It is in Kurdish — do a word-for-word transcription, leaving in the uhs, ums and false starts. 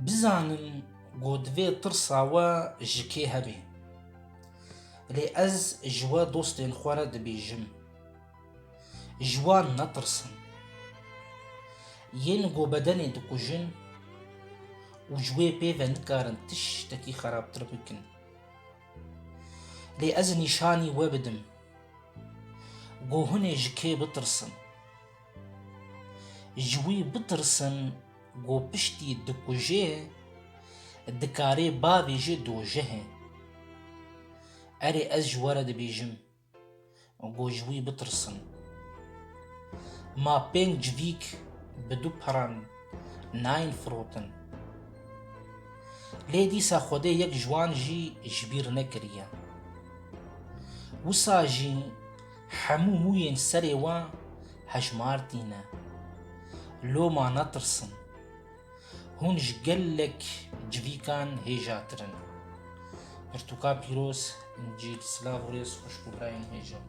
Dizanim ku divê tirsa we ji kê hebe. Lê ez ji we dostên xwe re dibêjim, ji wan netirsin. Yên ku bedenê dikujin û ji wê pê ve nikarin tiştekî xerabtir bikin. Lê ez nîşanî we bidim ku hûn ê ji kê bitirsin. Ji wî bitirsin ku piştî dikuje, dikarê bavêje dojehê. Erê, ez ji we re dibêjim ku ji wî bitirsin. Ma pênc civîk bi du peran nayên firotin. Lê dîsa Xwedê yek ji wan jî ji bîr nekiriye. Wisa jî hemû mûyên serê wan hejmartî ne. Loma netirsin. Hûn ji gelek civîkan hêjatir in. Pirtûka pîroz, Încîl, silav û rêz, xwişk û birayên hêja.